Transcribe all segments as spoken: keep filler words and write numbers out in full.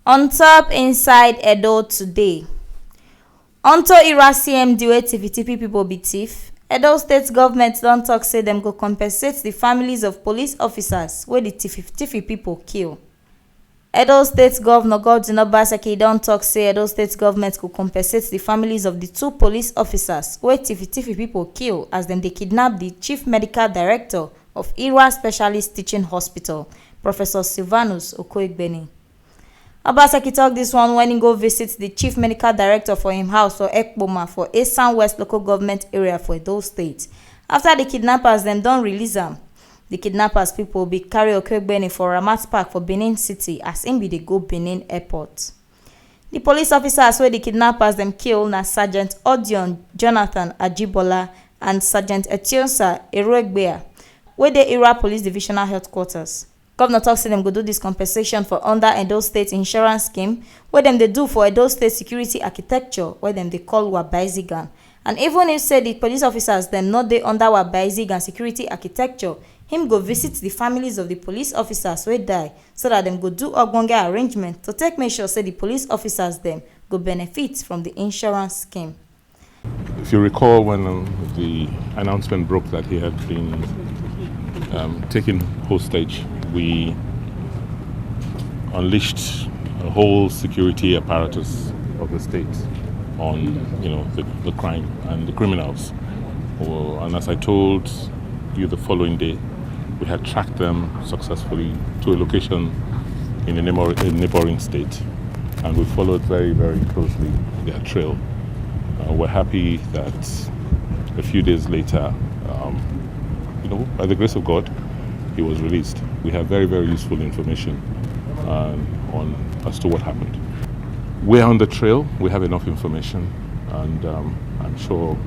On top inside Edo today, unto Ira C M D wey Tifitifi pipo be thief, Edo state government don tok say dem go compensate di families of police officers wey di Tifitifi pipo kill. Edo state governor Godwin Obaseki don tok say Edo state government go compensate di families of di two police officers wey Tifitifi pipo kill as dem dey kidnap di chief medical director of Ira Specialist Teaching Hospital, Professor Silvanus Okoegbeni. Obaseki tok dis one wen im go visit di chief medical director for im house for Ekpoma for Esan West local government area for Edo state. Afta di kidnappers dem don release am, di kidnappers pipo bin carry Okoegbeni for Ramat Park for Benin City as im bin dey go Benin airport. Di police officers wey di kidnappers dem kill na Sergeant Odion Jonathan Ajibola and Sergeant Etionsa Eroegbea wey dey Ira Police Divisional Headquarters. Governor tok say dem go do dis compensation for under Edo State Insurance Scheme wey dem dey do for Edo State Security Architecture wey dem dey call Wabaizigan. And even if say di police officers dem no dey under Wabaizigan Security Architecture, him go visit di families of di police officers wey die so dat dem go do ogbonge arrangement to take make sure say di police officers dem go benefit from di insurance scheme. If you recall, when um, the announcement broke that he had been um, taken hostage, we unleashed a whole security apparatus of the state on, you know, the, the crime and the criminals. Well, and as I told you the following day, we had tracked them successfully to a location in a neighbor- a neighboring state, and we followed very, very closely their trail. Uh, we're happy that a few days later, um, you know, by the grace of God, he was released. We have very, very useful information um, on as to what happened. We're on the trail. We have enough information, and um, I'm sure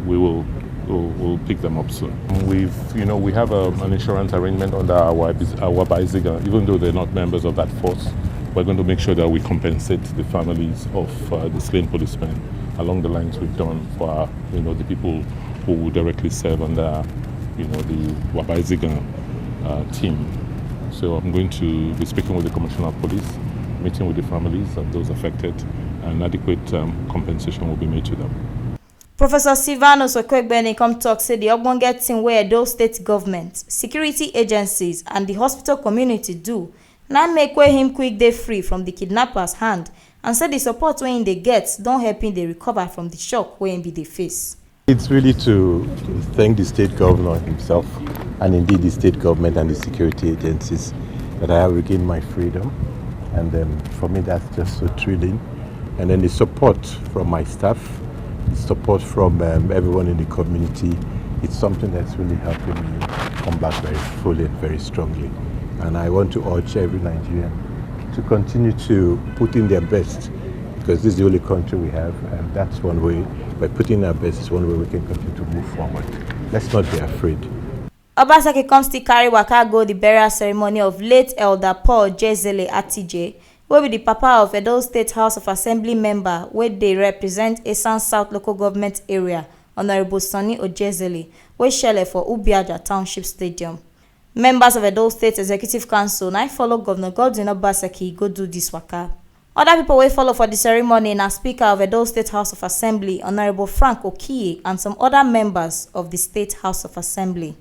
we will we'll, we'll pick them up soon. We've, you know, we have a, an insurance arrangement under our our Baiziga, even though they're not members of that force. We're going to make sure that we compensate the families of uh, the slain policemen along the lines we've done for, you know, the people who directly serve under, you know, the Wabaizigan uh, team. So I'm going to be speaking with the Commissioner of Police, meeting with the families of those affected, and adequate um, compensation will be made to them. Professor Silvanus Okoegbeni come tok say di ogbonge tin wey Edo State government, security agencies and di hospital community do na make wey him quick dey free from di kidnappers hand, and say di support wey him dey get don help him dey recover from di shock wey him bin dey face. It's really to thank the state governor himself and indeed the state government and the security agencies that I have regained my freedom. And um, for me, that's just so thrilling. And then the support from my staff, the support from um, everyone in the community, it's something that's really helping me come back very fully and very strongly. And I want to urge every Nigerian to continue to put in their best, because this is the only country we have, and that's one way. By putting in our best is one way we can continue to move forward. Let's not be afraid. Obaseki come still carry waka go di burial ceremony of late Elder Paul Jezele Atije, wey be di papa of Edo State House of Assembly member wey dey represent Esan South Local Government Area, Honourable Sonny Ojezele, wey shele for Ubiaja Township Stadium. Members of Edo State Executive Council na follow Governor Godwin Obaseki go do dis waka. Oda pipo wey follow for di ceremony na Speaker of Edo State House of Assembly, Honourable Frank Okiye, and some oda members of di State House of Assembly.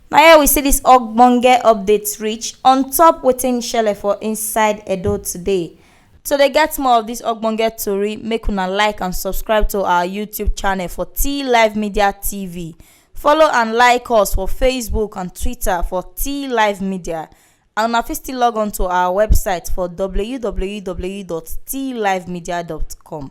Na here we see dis ogbonge update reach on top wetin shele for inside Edo today. To dey get more of dis ogbonge tori, make una like and subscribe to our YouTube channel for T Live Media T V. Follow and like us for Facebook and Twitter for T Live Media. And una fit still log on to our website for w w w dot t live media dot com.